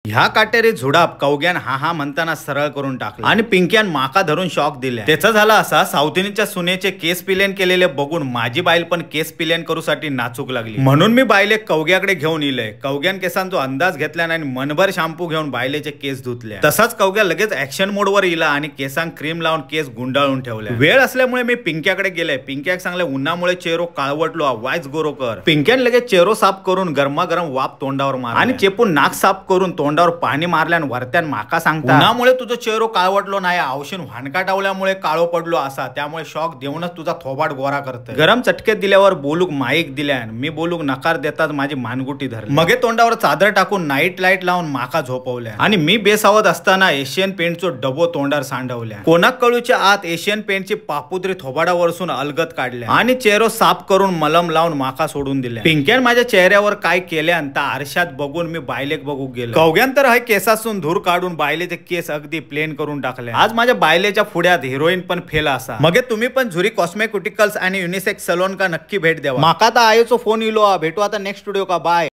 ह्या काटेरी झुडाप कवग्यान हा हा म्हणताना सरळ करून टाकला आणि पिंक्यान माका धरून शॉक दिले. त्याचा झाला असा, सावतिनीच्या सुनेचे केस पिलेन केलेले बघून माझी बाईल पण केस पिलेन करूसाठी नाचूक लागली. म्हणून मी बायले कवग्याकडे घेऊन इलय. कवग्यान केसांचो अंदाज घेतल्या आणि मनभर शॅम्पू घेऊन बायलेचे केस धुतले. तसाच कवग्या लगेच ऍक्शन मोडवर इला आणि केसांक क्रीम लावून केस गुंडाळून ठेवले. वेळ असल्यामुळे मी पिंक्याकडे गेले. पिंक्याक सांगले उन्हामुळे चेहरो काळवटलो, वायच गोरो कर. पिंक्यान लगेच चेहरो साफ करून गरमागरम वाफ तोंडावर मार आणि चेपून नाक साफ करून तोंडावर पाणी मारल्यान वरत्यान माका सांगता उन्हामुळे तुझं चेहरो काळवटलो नाही, औषध व्हाणका टावल्यामुळे काळो पडलो असा, त्यामुळे शॉक देऊनच तुझा थोबाड गोरा करतोय. गरम चटके दिल्यावर बोलूक माईक दिल्यान मी बोलूक नकार देताच माझी मानगुटी धरली. मगे तोंडावर चादर टाकून नाईट लाईट लावून माका झोपवल्या आणि मी बेसावत असताना एशियन पेंटचो डबो तोंडावर सांडवल्या. कोणाक कळूच्या आत एशियन पेंटची पापुद्री थोबाडावरसून अलगद काढल्या आणि चेहरो साफ करून मलम लावून माका सोडून दिल्या. पिंक्यान माझ्या चेहऱ्यावर काय केल्यान ता आरशात बघून मी बायलेक बघूक गेलो. कवग्यान तर हे केसासून धूर काढून बायलेचे केस अगदी प्लेन करून टाकले. आज माझ्या बायलेच्या पुढ्यात हिरोईन पण फेल असा. मगे तुम्ही पण झुरी कॉस्मेटिकल्स आणि युनिसेक्स सलोन का नक्की भेट द्यावा. माका आता आयोचो फोन इलो, भेटू आता नेक्स्ट स्टुडिओ का. बाय.